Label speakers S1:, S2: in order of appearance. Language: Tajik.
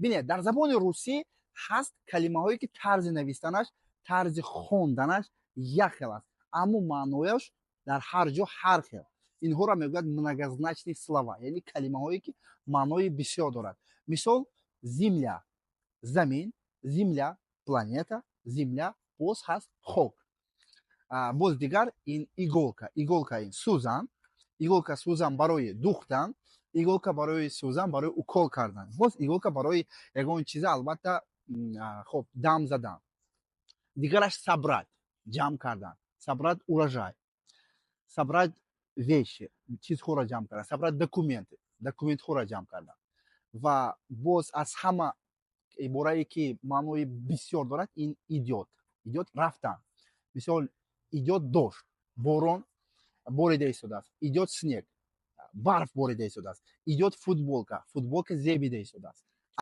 S1: Бинед, дар забони русӣ ҳаст калимаҳое, ки тарзи навистанаш, тарзи хонданаш як хел аст, аммо маънояш дар ҳар ҷо ҳар хел. Инҳоро мегӯяд многозначные слова, яъне калимаҳое, ки маънои бисёр дорад. Мисол: земля — замин, Земля — планета, земля боз ҳаст хок. Боз дигар ин иголка. Иголка ин сӯзан, иголка сӯзан барои духтан, иголка барои сӯзан, барои укол кардан, боз иголка барои ягон чиза, албатта, хоб, дам задан. Дигараш собрать — ҷамъ кардан, собрать урожай, собрать вещи — чизҳоро ҷамъ кардан, собрать документы — документҳоро ҷамъ кардан. Ва боз аз ҳама иборае, ки маънои бисёр дорад, ин идёт. Идёт — рафтан. Мисол: идёт дождь — борон борида истодааст, идёт снег — барф борида истодааст, идёт футболка — футболка зебида истодааст.